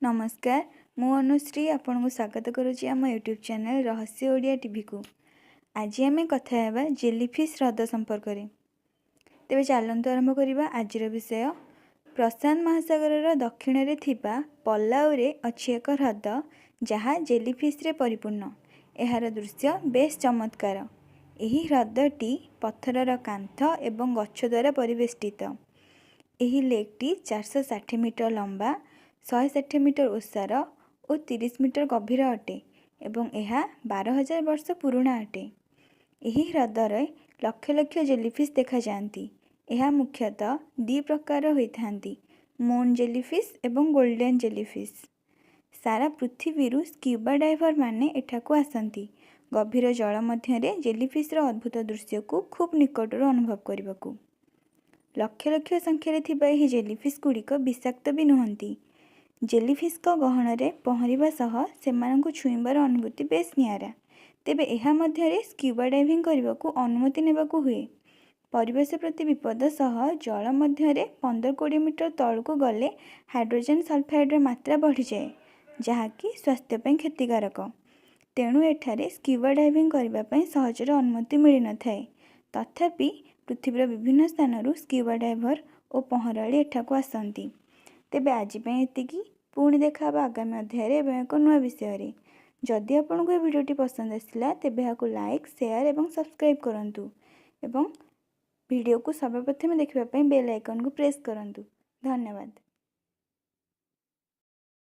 ନମସ୍କାର, ମୁଁ ଅନୁଶ୍ରୀ ଆପଣଙ୍କୁ ସ୍ୱାଗତ କରୁଛି ଆମ ୟୁଟ୍ୟୁବ୍ ଚ୍ୟାନେଲ୍ ରହସ୍ୟ ଓଡ଼ିଆ ଟିଭିକୁ। ଆଜି ଆମେ କଥା ହେବା ଜେଲିଫିସ୍ ହ୍ରଦ ସମ୍ପର୍କରେ। ତେବେ ଚାଲନ୍ତୁ ଆରମ୍ଭ କରିବା ଆଜିର ବିଷୟ। ପ୍ରଶାନ୍ତ ମହାସାଗରର ଦକ୍ଷିଣରେ ଥିବା ପଲାଉରେ ଅଛି ଏକ ହ୍ରଦ, ଯାହା ଜେଲିଫିସ୍ରେ ପରିପୂର୍ଣ୍ଣ। ଏହାର ଦୃଶ୍ୟ ବେଶ୍ ଚମତ୍କାର। ଏହି ହ୍ରଦଟି ପଥରର କାନ୍ଥ ଏବଂ ଗଛ ଦ୍ୱାରା ପରିବେଷ୍ଟିତ। ଏହି ଲେକ୍ଟି 460 ମିଟର ଲମ୍ବା, 160 ମିଟର ଓସାର ଓ 30 ମିଟର ଗଭୀର ଅଟେ ଏବଂ ଏହା 12,000 ବର୍ଷ ପୁରୁଣା ଅଟେ। ଏହି ହ୍ରଦରେ ଲକ୍ଷ ଲକ୍ଷ ଜେଲିଫିସ୍ ଦେଖାଯାଆନ୍ତି। ଏହା ମୁଖ୍ୟତଃ ଦୁଇ ପ୍ରକାରର ହୋଇଥାନ୍ତି, ମୁନ୍ ଜେଲିଫିସ୍ ଏବଂ ଗୋଲ୍ଡେନ୍ ଜେଲିଫିସ୍। ସାରା ପୃଥିବୀରୁ ସ୍କ୍ୟୁବା ଡାଇଭରମାନେ ଏଠାକୁ ଆସନ୍ତି ଗଭୀର ଜଳ ମଧ୍ୟରେ ଜେଲିଫିସ୍ର ଅଦ୍ଭୁତ ଦୃଶ୍ୟକୁ ଖୁବ୍ ନିକଟରୁ ଅନୁଭବ କରିବାକୁ। ଲକ୍ଷ ଲକ୍ଷ ସଂଖ୍ୟାରେ ଥିବା ଏହି ଜେଲିଫିସ୍ ଗୁଡ଼ିକ ବିଷାକ୍ତ ବି ନୁହନ୍ତି। ଜେଲିଫିସ୍ଙ୍କ ଗହଣରେ ପହଁରିବା ସହ ସେମାନଙ୍କୁ ଛୁଇଁବାର ଅନୁଭୂତି ବେଶ୍ ନିଆରା। ତେବେ ଏହା ମଧ୍ୟରେ ସ୍କ୍ୟୁବା ଡାଇଭିଂ କରିବାକୁ ଅନୁମତି ନେବାକୁ ହୁଏ। ପରିବେଶ ପ୍ରତି ବିପଦ ସହ ଜଳ ମଧ୍ୟରେ 15-20 ମିଟର ତଳକୁ ଗଲେ ହାଇଡ୍ରୋଜେନ୍ ସଲଫାଇଡ୍ର ମାତ୍ରା ବଢ଼ିଯାଏ, ଯାହାକି ସ୍ୱାସ୍ଥ୍ୟ ପାଇଁ କ୍ଷତିକାରକ। ତେଣୁ ଏଠାରେ ସ୍କ୍ୟୁବା ଡାଇଭିଂ କରିବା ପାଇଁ ସହଜରେ ଅନୁମତି ମିଳିନଥାଏ। ତଥାପି ପୃଥିବୀର ବିଭିନ୍ନ ସ୍ଥାନରୁ ସ୍କ୍ୟୁବା ଡାଇଭର ଓ ପହଁରାଳି ଏଠାକୁ ଆସନ୍ତି। ତେବେ ଆଜି ପାଇଁ ଏତିକି। ପୁଣି ଦେଖା ହେବ ଆଗାମୀ ଅଧ୍ୟାୟରେ ଏବଂ ଏକ ନୂଆ ବିଷୟରେ। ଯଦି ଆପଣଙ୍କୁ ଏ ଭିଡ଼ିଓଟି ପସନ୍ଦ ଆସିଲା, ତେବେ ଏହାକୁ ଲାଇକ୍, ସେୟାର ଏବଂ ସବସ୍କ୍ରାଇବ୍ କରନ୍ତୁ ଏବଂ ଭିଡ଼ିଓକୁ ସର୍ବପ୍ରଥମେ ଦେଖିବା ପାଇଁ ବେଲ୍ ଆଇକନ୍କୁ ପ୍ରେସ୍ କରନ୍ତୁ। ଧନ୍ୟବାଦ।